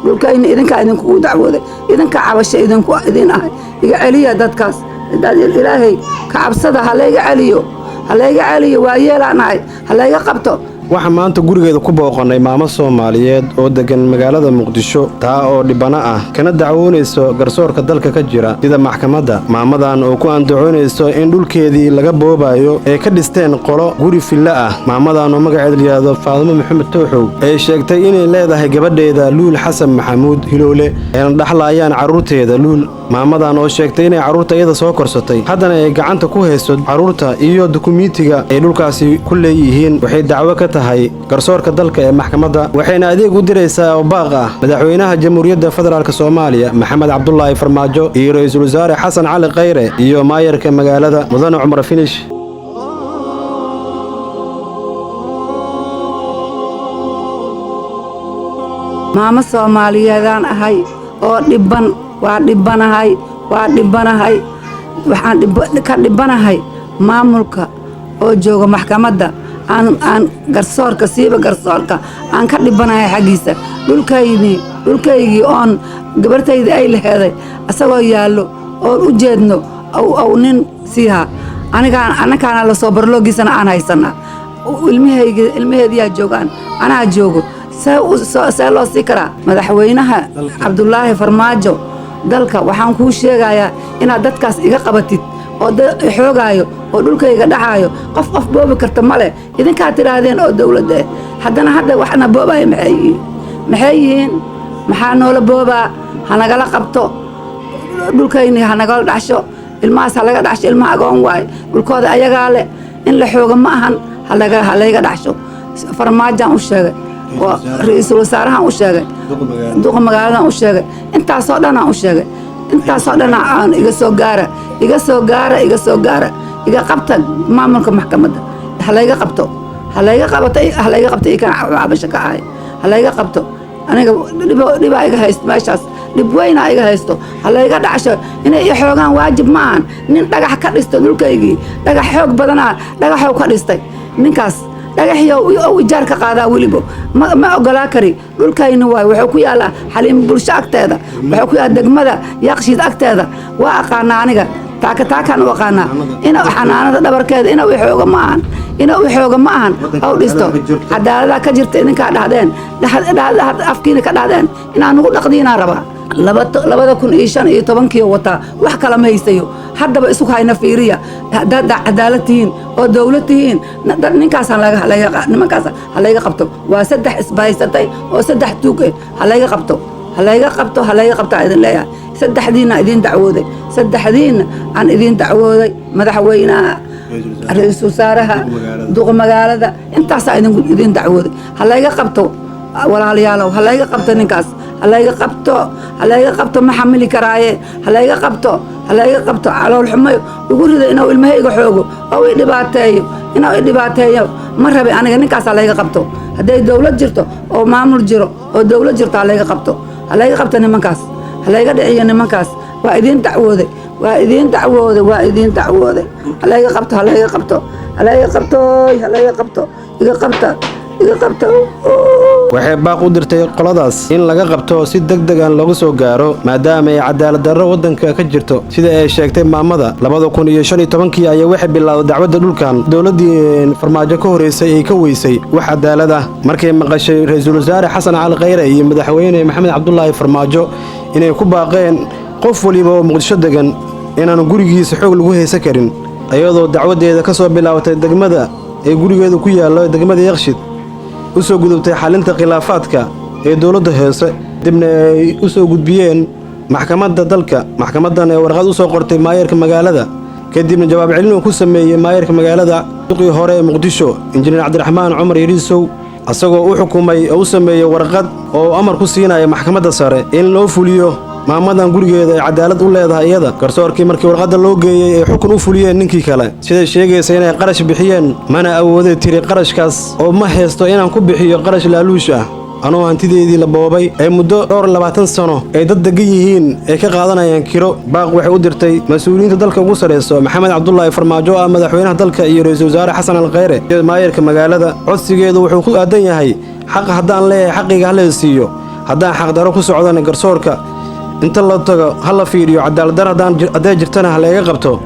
Dhulkayna idinkaa idinkugu dacwooday, idinka cabasho idinku idin ahay. Iga celiya dadkaas. Ilaahay ka cabsada, ha layga celiyo, ha layga celiyo. Waa yeelaan ahay, ha layga qabto. Waxaa maanta gurigeeda ku booqannay maamo Soomaaliyeed oo deggan magaalada Muqdisho, taa oo dhibano ah kana dacwoonayso garsoorka dalka ka jira sida maxkamadda. Maamadan oo ku andacoonayso in dhulkeedii laga boobayo ee ka dhisteen qolo guri fillo ah. Maamadan oo magaceeda layidhaahdo Faadumo Maxamed Tooxow ee sheegtay inay leedahay gabadheeda Luul Xasan Maxamuud Hilowle, ayna dhaxlaayaan carruurteeda Luul. Maamadan oo sheegtay inay carruurta iyada soo korsatay, haddana ay gacanta ku hayso carruurta iyo dukumiintiga ay dhulkaasi ku leeyihiin, waxay dacwo ka tahay garsoorka dalka ee maxkamadda, waxayna adeeg u diraysaa oo baaq ah madaxweynaha Jamhuuriyadda Federaalk Soomaaliya Maxamed Cabdulaahi Farmaajo iyo ra-iisul wasaare Xasan Cali Khayre iyo maayarka magaalada Mudane Cumar Finish. Maamo Soomaaliyeedaan ahay oo dhibban. Waa dhibanahay, waa dhibanahay. Waxaan ka dhibanahay maamulka oo jooga maxkamadda, aan garsoorka, siiba garsoorka aan ka dhibanahay xaggiisa. Dhulkaydii, dhulkaygii oon gabartayda ay laheeday isagoo yaallo oon u jeedno ow nin siihaa, anigaan annakaana lasoo barloogiisana aan haysanaa. Ilmahaygi, ilmaheediyaa joogaan, anaa joogo. See loo sii karaa? Madaxweynaha Cabdulaahi Farmaajo dalka, waxaan kuu sheegayaa inaad dadkaas iga qabatid oo xoogaayo oo dhulkayga dhacaayo. Qof qof boobi karta ma leh, idinkaa tidhaahdeen oo dowladda eh. Haddana hadda waxna boobaya maxay yihiin? Maxay yihiin? Maxaa noola boobaa? Ha nagala qabto dhulkayni, ha nagala dhaxsho ilmahaas, ha laga dhaxsho. Ilmaha agoon waay, dhulkooda ayagaa leh, in la xooga ma ahan. Ha layga dhaxsho. Farmaajaan u sheegay oo ra-iisul wasaarahaan u sheegay, duqa magaaladan u sheegay, intaasoo dhanaan u sheegay, intaasoo dhana aan. Iga soo gaara, iga soo gaara, iga soo gaara, iga qabta maamulka maxkamadda. Ha layga qabto, ha layga qabato, ha layga qabto. Ikan cabasho ka ahay, ha layga qabto. Aniga dhibaa iga haysto meeshaas, dhib weynaa iga haysto. Ha layga dhacsho. Inay i xoogaan waajib ma ahan. Nin dhagax ka dhisto dhulkaygii, dhagax xoog badanaa, dhagaxow ka dhistay ninkaas, dhagaxiyo ou ijaar ka qaadaa weliba. Ma ogolaa kari. Dhulkayna waay, wuxuu ku yaalaa Xaliimo Bulsho agteeda, wuxuu ku yaala degmada Yaaqshiid agteeda. Waa aqaanaa aniga, taaka taakaan u aqaanaa. Ina xanaanada dhabarkeeda ina i xooga ma ahan, ina u xooga ma ahan ow dhisto. Cadaaladaa ka jirta, idinkaa dhahdeen, afkiina ka dhahdeen. Inaa nugu dhaqdiinaa rabaa. 2015-kii wataa, wax kala ma haysayo. Haddaba isu hayna fiiriya. Haddaad cadaalad tihiin oo dowlad tihiin, ninkaas nimankaas ha layga qabto. Waa saddex isbahaysatay oo saddex tuug eh. Ha layga qabto, ha layga qabto, ha layga qabto idin leeyahay. Saddexdiinna idiin dacwooday, saddexdiinna aan idiin dacwooday: madaxweynaha, ra-iisul wasaaraha, duqa magaalada. Intaasaa idiin dacwooday. Ha layga qabto, walaalayaalow, ha layga qabto ninkaas, ha layga qabto, ha layga qabto. Ma xamili karaaye, ha layga qabto, ha layga qabto. Calool xumo igu rida inuu ilmahayga xoogo oo i dhibaateeyo, inuu i dhibaateeyo ma rabi aniga. Ninkaas ha layga qabto. Hadday dowlad jirto oo maamul jiro oo dowlad jirto, ha layga qabto, ha layga qabto nimankaas, ha layga dhiciyo nimankaas. Waa idiin dacwooday, waa idiin dacwooday, waa idiin dacwooday. Ha layga qabto, ha layga qabto, ha layga qabto, ha layga qabto. Iga qabta, iga qabta. Waxay baaq u dirtay qoladaas in laga qabto si deg degan loogu soo gaaro, maadaama ay cadaalad darro waddanka ka jirto, sida ay sheegtay maamada. 2015-kii ayaa waxay bilowday dacwadda dhulkan. Dowladdii Farmaajo ka horreysay ay ka weysay wax cadaalad ah. Markay maqashay ra-iisul wasaare Xasan Cali Khayre iyo madaxweyne Maxamed Cabdulaahi Farmaajo inay ku baaqeen qof waliba oo Muqdisho degan inaanu gurigiisa xoog lagu haysan karin, iyadoo dacwaddeeda ka soo bilaabatay degmada ee gurigeedu ku yaallo, degmada Yaqshid, u soo gudubtay xalinta khilaafaadka ee dowladda hoose, dibna ay u soo gudbiyeen maxkamadda dalka. Maxkamaddan ee warqad u soo qortay maayarka magaalada, kadibna jawaab celin uu ku sameeyey maayarka magaalada, duqii hore ee Muqdisho, Injineer Cabdiraxmaan Cumar Yariisow, asagoo u xukumay oo u sameeyey warqad oo amar ku siinaya maxkamadda sare in loo fuliyo maamadan gurigeeda ay cadaalad u leedahay iyada. Garsoorkii markii warqadda loo geeyey ay xukun u fuliyeen ninkii kale, siday sheegaysa inay qarash bixiyeen. Mana awooday tiri qarashkaas oo ma haysto inaan ku bixiyo qarash laaluush ah, anuu hantideedii la boobay ee muddo dhowr 20 sano ay dad degan yihiin ay ka qaadanayaan kiro. Baaq waxay u dirtay mas-uuliyiinta dalka ugu sarrayso, Maxamed Cabdulaahi Farmaajo oo ah madaxweynaha dalka iyo ra-iisul wasaare Xasan Alkhayre iyo maayarka magaalada. Codsigeedu wuxuu ku aadan yahay xaq haddaan leeyahay, xaqiga ha la siiyo. Haddaan xaqdarro ku socdana, garsoorka inta la tago ha la fiiriyo. Cadaaladdarro hadday jirtana ha layga qabto.